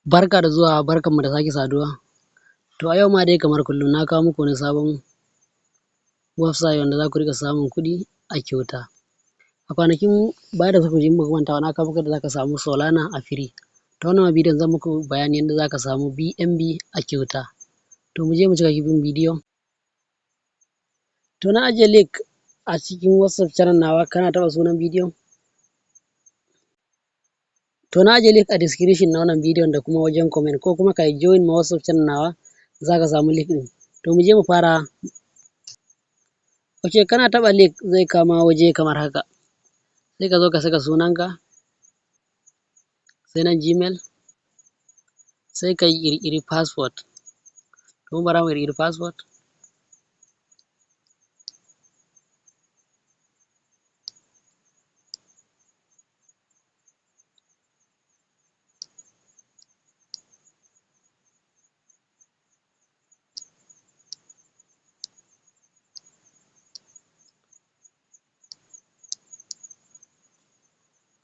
Barka da zuwa, barkanmu da sake saduwa. To a yau ma dai kamar kullum na kawo muku wani sabon website wanda za ku riƙa samun kuɗi a kyauta. A kwanakin baya da suka wuce, in ba ku manta ba, na kawo muku yadda za ka samu Solana a free. To wannan bidiyon zan muku bayani yadda za ka samu BNB a kyauta. To mu je mu cika bin bidiyon. To na ajiye link a cikin WhatsApp channel nawa, kana taɓa sunan bidiyon. To na ajiye link a description na wannan bidiyon da kuma wajen comment, ko kuma ka join ma WhatsApp channel nawa, za ka samu link ɗin. To mu je mu fara. Ok, kana taɓa link zai kama waje kamar haka. Sai ka zo ka saka sunanka, sai nan Gmail, sai ka ƙirƙiri password. To bara mu ƙirƙiri password.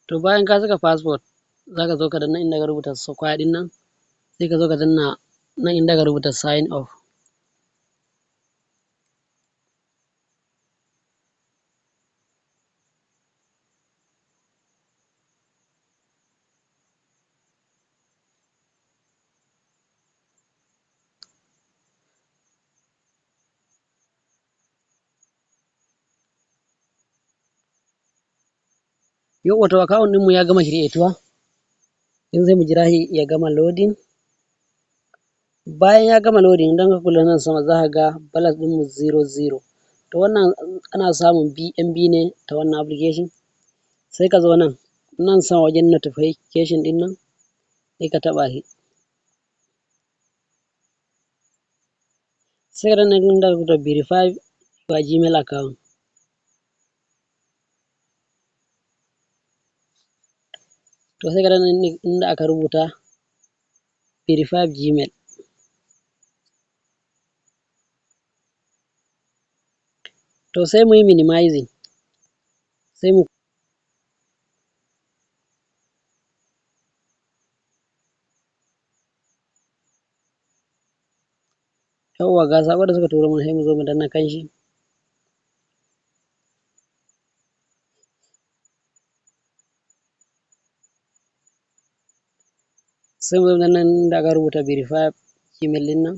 To bayan ka saka password, za ka zo ka danna inda ka rubuta square ɗin nan, sai ka zo ka danna nan inda ka rubuta sign up. Yauwa, to account ɗinmu ya gama create-uwa. Yanzu sai mu jira shi ya gama loading. Bayan ya gama loading, idan ka kula nan sama za ka ga balance ɗinmu 00. To wannan ana samun BNB ne ta wannan application. Sai ka zo nan, nan sama wajen notification ɗin nan, sai ka taɓa shi. Sai ka danna inda aka rubuta "Verify your Gmail account". To sai ka danna inda aka rubuta "Verify Gmail". To sai mu yi minimizing. Sai mu yauwa, ga saƙon da suka turo mana, sai mu zo mu danna kan shi. Sai mu zo nan inda aka rubuta "Verify Gmail" ɗin nan.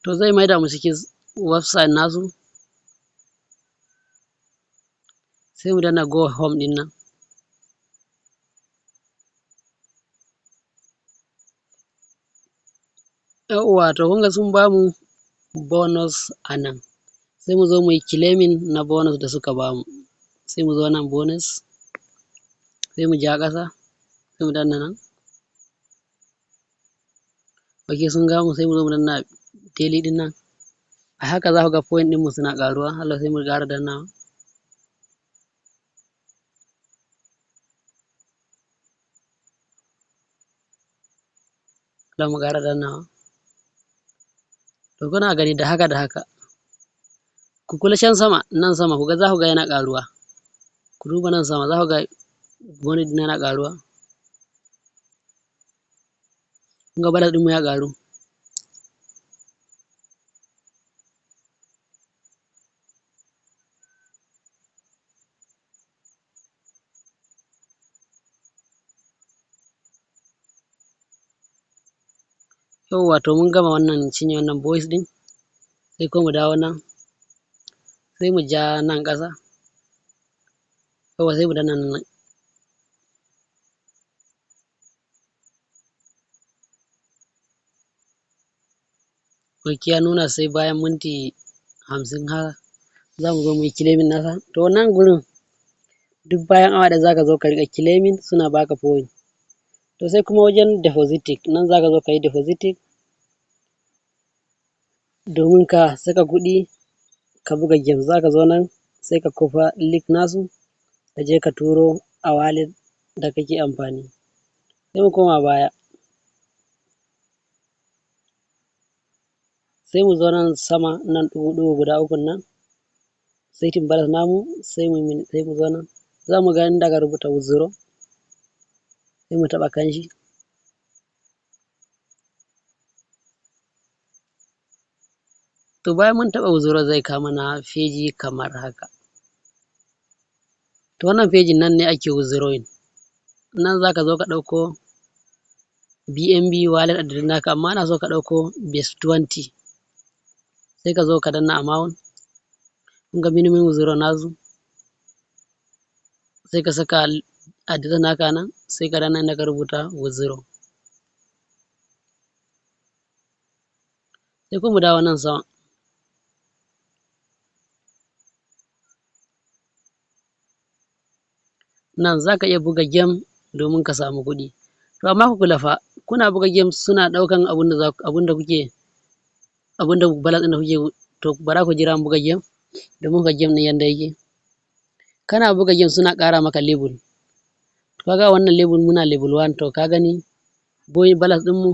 To zai maida mu cikin website nasu. Sai mu danna "Go home" ɗin nan. Yauwa, to kun ga sun bamu bonus a nan. Sai mu zo mu yi claiming na bonus da suka bamu. Sai mu zo nan bonus, sai mu ja ƙasa, sai mu danna nan. Ok, sun gamu, sai mu zo mu danna daily ɗin nan. A haka za ku ga point ɗinmu suna ƙaruwa. Hallo, sai mu ƙara dannawa. Za mu ƙara dannawa. To kuna gani da haka da haka. Ku kula can sama, nan sama, ku ga, za ku ga yana ƙaruwa. Ku duba nan sama, za ku ga bonus ɗin yana ƙaruwa. Kun ga balance ɗinmu ya ƙaru. Yauwa, to mun gama wannan cinye wannan bonus ɗin. Sai kuma mu dawo nan, sai mu ja nan ƙasa. Yauwa, sai mu danna nan. Ok, ya nuna sai bayan minti 50 haka za mu zo mu yi claiming nasa. To nan gurin duk bayan awa 1 za ka zo ka riƙa claiming, suna baka point. To sai kuma wajen depositing, nan za ka zo ka yi depositing domin ka saka kuɗi ka buga game. Za ka zo nan, sai ka kwafa link nasu, ka je ka turo a wallet da kake amfani. Sai mu koma baya. Sai mu zo nan sama, nan ɗigo-ɗigo guda ukun nan, saitin balance namu, sai mu zo nan, za mu ga inda aka rubuta "Withdraw". Sai mu taɓa kan shi. To bayan mun taɓa withdraw, zai kawo mana feji kamar haka. To wannan fejin, nan ne ake withdrawing. Nan zaka zo ka ɗauko BNB wallet address naka, amma ana so ka ɗauko BEP 20. Sai ka zo ka danna amount. Kun ga minimum withdraw nasu. Sai ka saka address naka nan, sai ka danna inda ka rubuta withdraw. Sai kuma mu dawo nan sama. Nan zaka iya buga game domin ka samu kuɗi. To amma ku kula fa, kuna buga game suna ɗaukan abunda za abunda kuke, abunda balance ɗin da kuke. To bara ku jira mu buga game domin ga game ɗin yanda yake. Kana buga game suna ƙara maka level. To kaga wannan level, muna level 1. To ka gani boy balance ɗin mu.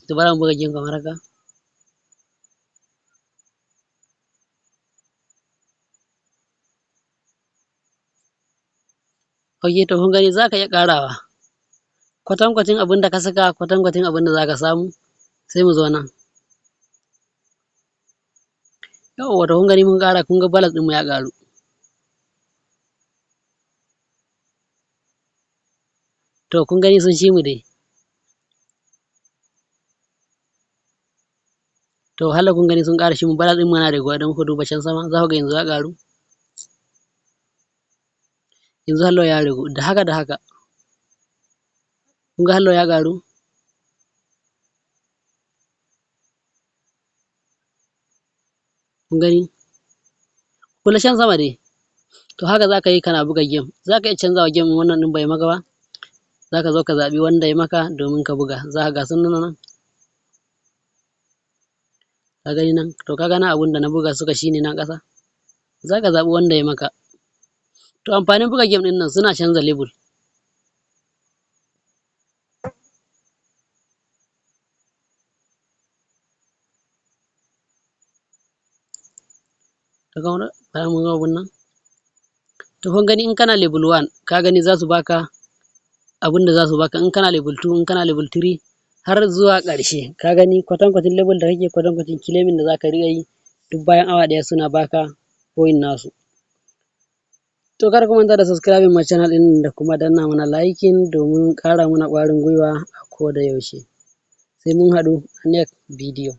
To bara mu buga game kamar haka. Ok, to kun gani, zaka iya ƙarawa kwatankwacin abunda ka saka, kwatankwacin abunda zaka samu. Sai mu zo nan. Yawwa, to kun gani, mun ƙara. Kun ga balance ɗin mu ya ƙaru. To kun gani, sun ci mu dai. To hala kun gani, sun ƙara shi mu. Balance ɗin mu yana raguwa. Idan kuka duba can sama, za ku ga yanzu ya ƙaru, yanzu hallo ya ragu. Da haka da haka, kun ga hallo ya ƙaru. Kun gani, kula can sama dai. To haka za ka yi kana buga game. Za ka iya canzawa game, wannan ɗin bai maka ba, za ka zo ka zaɓi wanda ya maka domin ka buga. Za ka ga sun nan, ka gani nan. To ka gana abun da na buga suka shine nan ƙasa. Za ka zaɓi wanda ya maka. To amfanin buga game ɗin nan, suna canza level. To bayan mun gama wannan, to kun gani, in kana level 1, ka gani, za su baka abin da za su baka. In kana level 2, in kana level 3, har zuwa ƙarshe. Ka gani, kwatankwacin level da kake, kwatankwacin claiming da zaka riƙa yi. Duk bayan awa 1 suna baka coin nasu. To kada ku manta da subscribing ma channel ɗin da kuma danna mana liking domin ƙara mana ƙwarin gwiwa a koda yaushe. Sai mun haɗu next video.